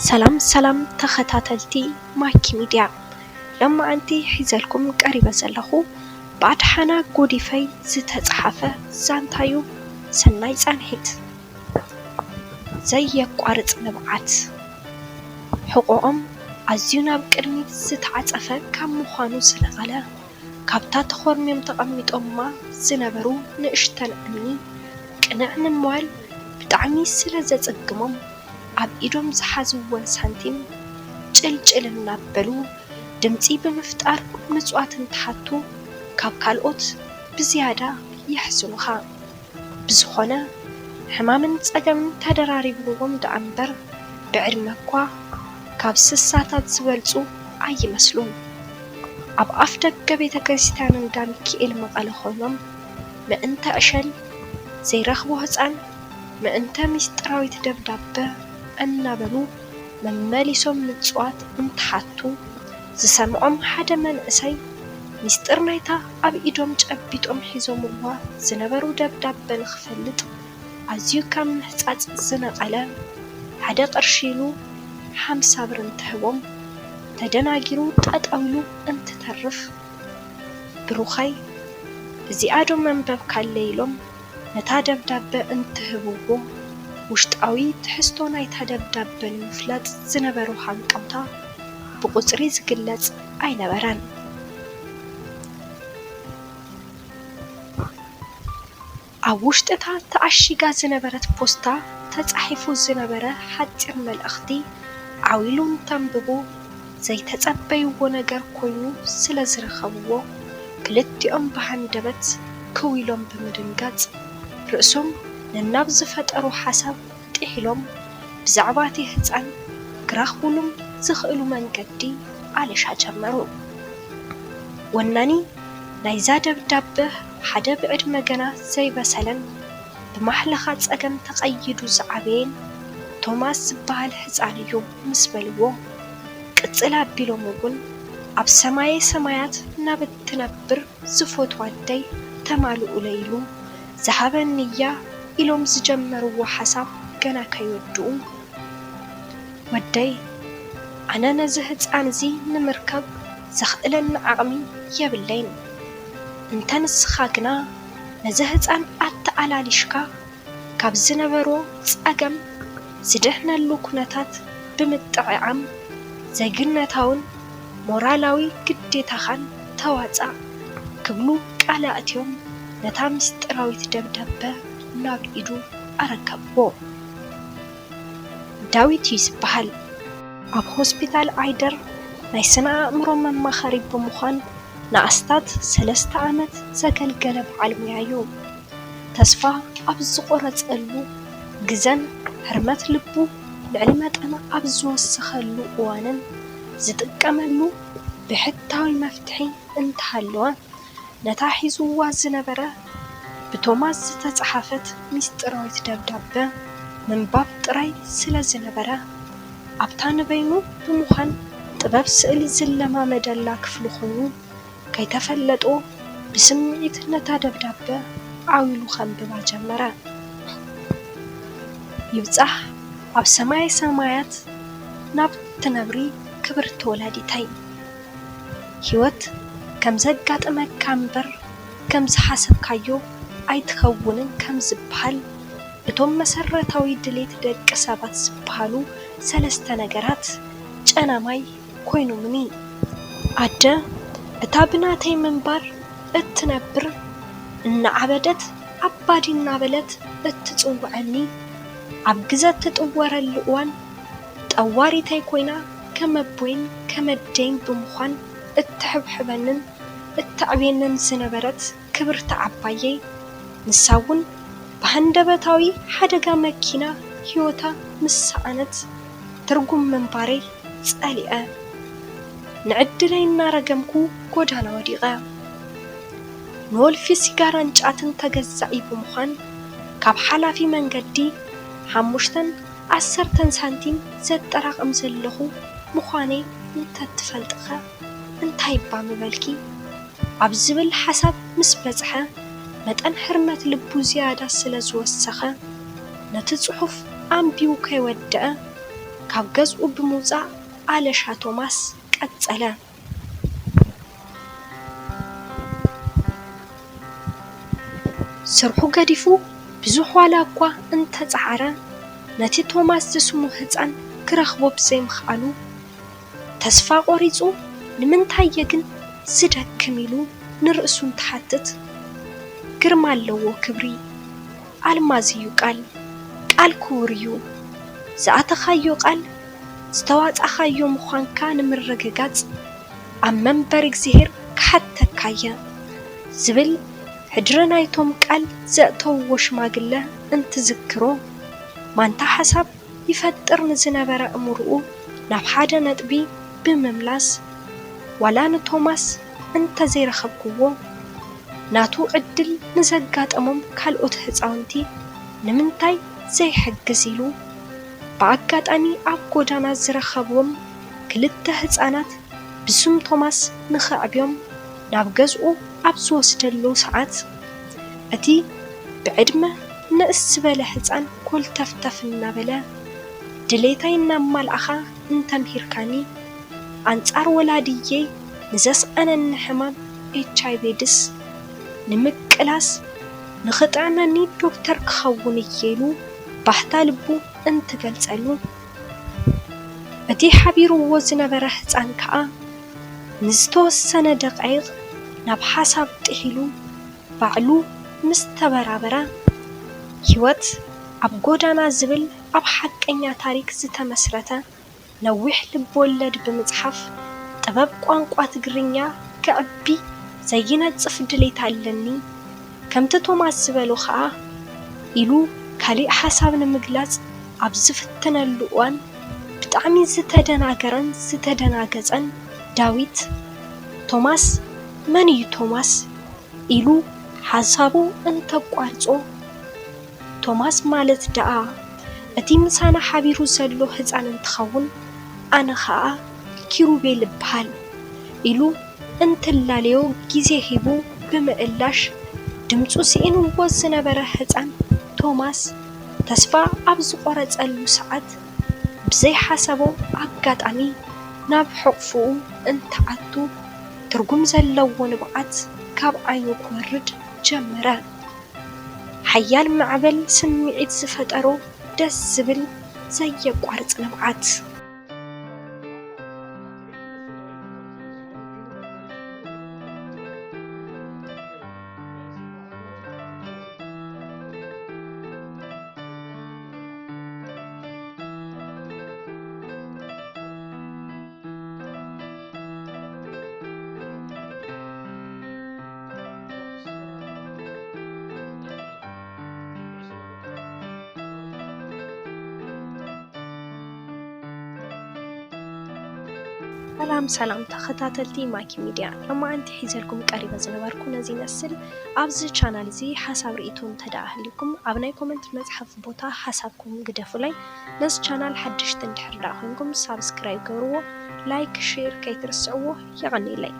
ሰላም ሰላም ተኸታተልቲ ማኪ ሚድያ፣ ሎማዓንቲ ሒዘልኩም ቀሪበ ዘለኹ ብኣድሓና ጎዲፈይ ዝተፅሓፈ ዛንታዩ። ሰናይ ፃንሒት። ዘየቋርፅ ንብዓት። ሕቖኦም ኣዝዩ ናብ ቅድሚት ዝተዓፀፈ ካብ ምዃኑ ዝነቐለ፣ ካብታ ተኾርምዮም ተቐሚጦማ ዝነበሩ ንእሽተን እምኒ ቅንዕ ንምባል ብጣዕሚ ስለ ዘፀግሞም፣ ኣብ ኢዶም ዝሓዝወን ሳንቲም ጭልጭል እናበሉ ድምፂ ብምፍጣር ምፅዋት እንትሓቱ፣ ካብ ካልኦት ብዝያዳ የሕዝኑኻ። ብዝኾነ፣ ሕማምን ጸገምን ተደራሪብዎም ደኣ እምበር፣ ብዕድመ እኳ ካብ ስሳታት ዝበልጹ ኣይመስሉን። ኣብ ኣፍ ደገ ቤተ ክርስቲያን እንዳ ሚኪኤል መቐለ ኮይኖም፣ ምእንተ ዕሸል ዘይረኽቦ ህጻን፣ ምእንተ ሚስጥራዊት ደብዳበ እናበሉ መመሊሶም ምጽዋት እንትሓቱ፣ ዝሰምዖም ሓደ መንእሰይ፣ ሚስጥር ናይታ ኣብ ኢዶም ጨቢጦም ሒዞምዋ ዝነበሩ ደብዳበ ንኽፈልጥ ኣዝዩ ካብ ምሕጻጽ ዝነቐለ፣ ሓደ ቅርሺ ኢሉ ሓምሳ ብር እንትህቦም፣ ተደናጊሩ ጠጠው ኢሉ እንትተርፍ፣ ብሩኸይ፣ እዚኣ ዶ መንበብካለይ ኢሎም ነታ ደብዳበ እንትህብዎ፣ ውሽጣዊ ትሕዝቶ ናይታ ደብዳበ ንምፍላጥ ዝነበሮ ሃንቀውታ ብቑጽሪ ዝግለጽ ኣይነበረን። ኣብ ውሽጢ እታ ተዓሺጋ ዝነበረት ፖስታ ተጻሒፉ ዝነበረ ሓጺር መልእኽቲ ዓው ኢሉ እንተንብቡ፣ ዘይተጸበይዎ ነገር ኮይኑ ስለ ዝረኸብዎ፣ ክልቲኦም ብሃንደበት ክው ኢሎም ብምድንጋጽ፣ ርእሶም ነናብ ዝፈጠሮ ሓሳብ ጥሒሎም፣ ብዛዕባ እቲ ህጻን ክረኽቡሉም ዝኽእሉ መንገዲ ኣለሻ ጀመሩ። ወናኒ ናይዛ ደብዳበ ሓደ ብዕድመ ገና ዘይበሰለን ብማሕለኻ ጸገም ተቐይዱ ዝዓበየን ቶማስ ዝበሃል ህጻን እዩ ምስ በልዎ፣ ቅጽል ኣቢሎም እውን ኣብ ሰማየ ሰማያት ናብ እትነብር ዝፈትዋ ኣደይ ተማልኡለይ ኢሉ ዝሃበኒ እያ ኢሎም ዝጀመርዎ ሓሳብ ገና ከይወድኡ፣ ወደይ፣ ኣነ ነዚ ህጻን እዚ ንምርካብ ዘኽእለኒ ዓቕሚ የብለይን። እንተ ንስኻ ግና ነዚ ህጻን ኣተኣላሊሽካ ካብ ዝነበሮ ጸገም ዝድሕነሉ ኩነታት ብምጥዕዓም፣ ዜግነታውን ሞራላዊ ግዴታኻን ተዋጻእ ክብሉ ቃል ኣእትዮም ነታ ምስጢራዊት ደብዳበ ናብ ኢዱ ኣረከብዎ። ዳዊት እዩ ዝበሃል። ኣብ ሆስፒታል ዓይደር ናይ ስነ ኣእምሮ መማኸሪ ብምዃን ንኣስታት ሰለስተ ዓመት ዘገልገለ በዓል ሙያ እዩ። ተስፋ ኣብ ዝቖረጸሉ ግዘን ህርመት ልቡ ልዕሊ መጠን ኣብ ዝወሰኸሉ እዋንን ዝጥቀመሉ ብሕታዊ መፍትሒ እንተሃለወ፣ ነታ ሒዝዋ ዝነበረ ብቶማስ ዝተጻሓፈት ሚስጥራዊት ደብዳበ ምንባብ ጥራይ ስለ ዝነበረ፣ ኣብታ ንበይኑ ብምዃን ጥበብ ስእሊ ዝለማመደላ ክፍሊ ኮይኑ ከይተፈለጦ ብስምዒት ነታ ደብዳበ ዓው ኢሉ ከንብባ ጀመረ። ይብጻሕ ኣብ ሰማየ ሰማያት ናብ ትነብሪ ክብርቲ ወላዲተይ። ህይወት ከም ዘጋጥመካ እምበር ከም ዝሓሰብካዮ ኣይትኸውንን ከም ዝበሃል፣ እቶም መሰረታዊ ድሌት ደቂ ሰባት ዝበሃሉ ሰለስተ ነገራት ጨና ማይ ኮይኖምኒ። ኣደ እታ ብናተይ ምንባር እትነብር እናዓበደት ኣባዲ እናበለት እትጽውዐኒ፣ ኣብ ግዘ እትጥወረሉ እዋን ጠዋሪተይ ኮይና ከም ኣቦይን ከም ኣደይን ብምዃን እትሕብሕበንን እተዕብየንን ዝነበረት ክብርቲ ዓባየይ፣ ንሳ እውን ብሃንደበታዊ ሓደጋ መኪና ህይወታ ምስ ሰኣነት፣ ትርጉም ምንባረይ ጸሊኤ፣ ንዕድለይ እናረገምኩ ጎዳና ወዲቐ። ንወልፊ ሲጋራን ጫትን ተገዛኢ ብምዃን፣ ካብ ሓላፊ መንገዲ ሓሙሽተን ዓሰርተን ሳንቲም ዘጠራቕም ዘለኹ ምዃነይ እንተትፈልጥኸ እንታይ እባ ምበልኪ? ኣብ ዝብል ሓሳብ ምስ በጽሐ፣ መጠን ህርመት ልቡ ዝያዳ ስለ ዝወሰኸ፣ ነቲ ጽሑፍ ኣንቢቡ ከይወደአ፣ ካብ ገዝኡ ብምውጻእ ኣለሻ ቶማስ ቀጸለ። ስርሑ ገዲፉ ብዙሕ ዋላ እኳ እንተጸዓረ፣ ነቲ ቶማስ ዝስሙ ህጻን ክረኽቦ ብዘይምኽኣሉ፣ ተስፋ ቆሪጹ፣ "ንምንታየ ግን ዝደክም?" ኢሉ ንርእሱ እንትሓትት፣ ግርማ ኣለዎ ክብሪ። ኣልማዝ እዩ ቃል። ቃል ክቡር እዩ። ዝኣተኻዮ ቃል፣ ዝተዋጻኻዮ ምዃንካ ንምርግጋጽ፣ ኣብ መንበር እግዚኣብሔር ክሓተካ እየ ዝብል ሕድሪ ናይቶም ቃል ዘእተውዎ ሽማግለ እንትዝክሮ፣ ማንታ ሓሳብ ይፈጥር ንዝነበረ እምርኡ ናብ ሓደ ነጥቢ ብምምላስ፣ ዋላ ንቶማስ እንተዘይረኸብክዎ፣ ናቱ ዕድል ንዘጋጠሞም ካልኦት ህጻውንቲ ንምንታይ ዘይሕግዝ ኢሉ፣ ብኣጋጣሚ ኣብ ጎዳና ዝረኸቦም ክልተ ህጻናት ብስም ቶማስ ንኸዕብዮም ናብ ገዝኡ ኣብ ዝወስደሉ ሰዓት፣ እቲ ብዕድመ ንእስ ዝበለ ህጻን ኮልተፍተፍ እናበለ፣ "ድሌታይ እናማልኣኻ እንተምሂርካኒ፣ ኣንጻር ወላድየይ ንዘስኣነኒ ሕማም ኤች ኣይ ቪ ኤድስ ንምቅላስ ንኽጥዕመኒ ዶክተር ክኸውን እየ" ኢሉ ባህታ ልቡ እንትገልጸሉ፣ እቲ ሓቢርዎ ዝነበረ ህጻን ከኣ ንዝተወሰነ ደቃይቕ ናብ ሓሳብ ጥሒሉ ባዕሉ ምስ ተበራበረ፣ ህይወት ኣብ ጎዳና ዝብል ኣብ ሓቀኛ ታሪክ ዝተመስረተ ነዊሕ ልብ-ወለድ ብምጽሓፍ፣ ጥበብ ቋንቋ ትግርኛ ከዕቢ ዘይነጽፍ ድሌት ኣለኒ፣ ከምቲ ቶማስ ዝበሎ ኸኣ፣ ኢሉ ካሊእ ሓሳብ ንምግላጽ ኣብ ዝፍትነሉ እዋን፣ ብጣዕሚ ዝተደናገረን ዝተደናገጸን ዳዊት፣ "ቶማስ? መን እዩ ቶማስ?" ኢሉ ሓሳቡ እንተቋርጾ፣ "ቶማስ ማለት ደኣ እቲ ምሳና ሓቢሩ ዘሎ ህጻን እንትኸውን፣ ኣነ ኸኣ ኪሩቤል እበሃል" ኢሉ እንትላለዮ ግዜ ሂቡ ብምእላሽ፣ ድምጹ ስኢንዎ ዝነበረ ህጻን ቶማስ ተስፋ ኣብ ዝቖረጸሉ ሰዓት፣ ብዘይሓሰቦ ኣጋጣሚ ናብ ሕቑፍኡ እንትኣቱ፣ ትርጉም ዘለዎ ንብዓት ካብ ዓይኑ ክወርድ ጀመረ። ሓያል ማዕበል ስምዒት ዝፈጠሮ ደስ ዝብል ዘየቋርጽ ንብዓት። ሰላም ሰላም ተኸታተልቲ ማኪ ሚድያ፣ ሎማዓንቲ ሒዘልኩም ቀሪበ ዝነበርኩ ነዚ ይመስል። ኣብዚ ቻናል እዚ ሓሳብ ርኢቶ እንተደኣ ሃልዩኩም ኣብ ናይ ኮመንት መጽሓፍ ቦታ ሓሳብኩም ግደፉለይ። ነዚ ቻናል ሓደሽቲ እንድሕር ደኣ ኮይንኩም ሳብስክራይብ ገብርዎ፣ ላይክ፣ ሼር ከይትርስዕዎ። የቐንየለይ።